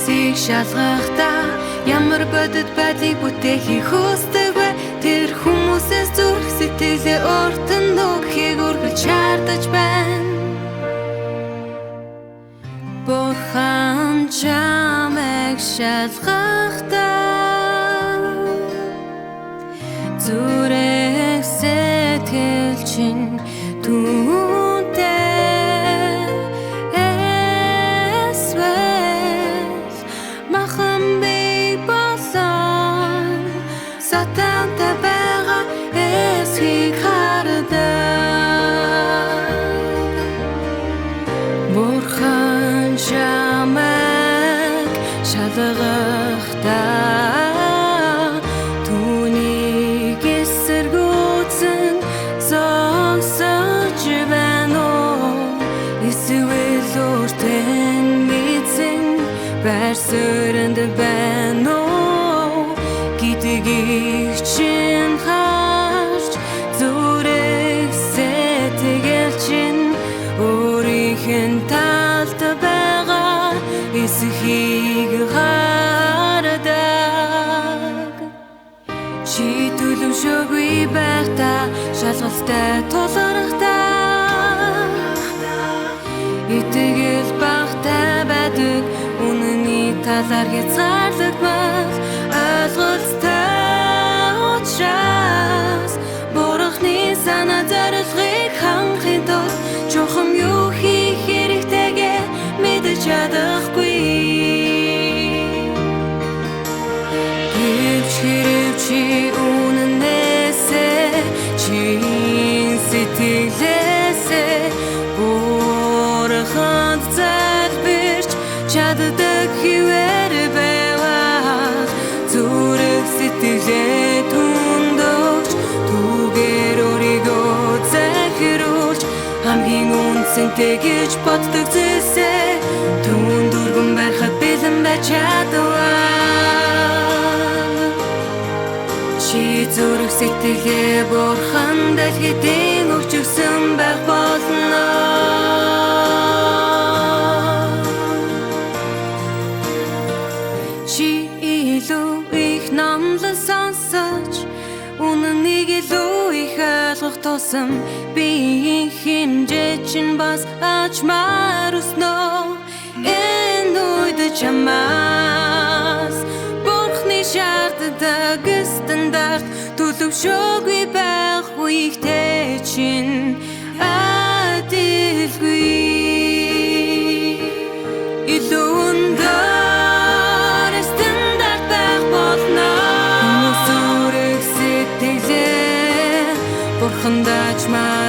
Хүмүүсийг шалгахдаа ямар бодит байдлыг бүтээхийг хүсдэг вэ? Тэр хүмүүсээс зүрх сэтгэлээ өөрт нь өгөхийг үргэлж шаардаж байна. Бурхан чамайг шалгахдаа зүрх сэтгэл чинь түүнтэй эсвэл махан бий болсон сатантай байгаа эсхийг хардаг. Бурхан чамайг шалгахдаа түүнийг эсэргүүцэн зогсож байна уу? Эсвэл өөртөө мэдсэн байр суурьнд байна уу гэдгийг чинь харж зүрх сэтгэл чинь өөрийнх нь талд байгаа эсхийг хардаг. Чи төлөвшөөгүй байхдаа шалгалттай тулгархдаа итгэл багтай байдаг үнэний талаар хязгаарлагдмал ойлголттой учраас Бурхны санаа зорилгыг хангахын тулд чухам юу хийх хэрэгтэйгээ мэдэж чадахгүй. Гэвч хэрэв чи үнэнээсээ чин сэтгэлээсээ Бурханд залбирч чаддаг хэвээр байвал зүрх сэтгэлээ түнд өгч түүгээр өөрийгөө захируулж хамгийн үнцэнтэй гэж боддог зүйлсээ түүнд өргөн барихад бэлэн байж чадвал чи зүрх сэтгэлээ Бурханд аль хэдийн өгч өгсөн байх болно. Чи илүү их номлол сонсож үнэнийг илүү их ойлгох тусам биеийн хэмжээ чинь бас ачмаар өснө. Энэ үед чамаас Бурхны шаарддаг стандарт төлөвшөөгүй байх үедээ чинь адилгүй. Илүү өндөр стандарт байх болно. Хүмүүс зүрх сэтгэлээ Бурханд ачмаар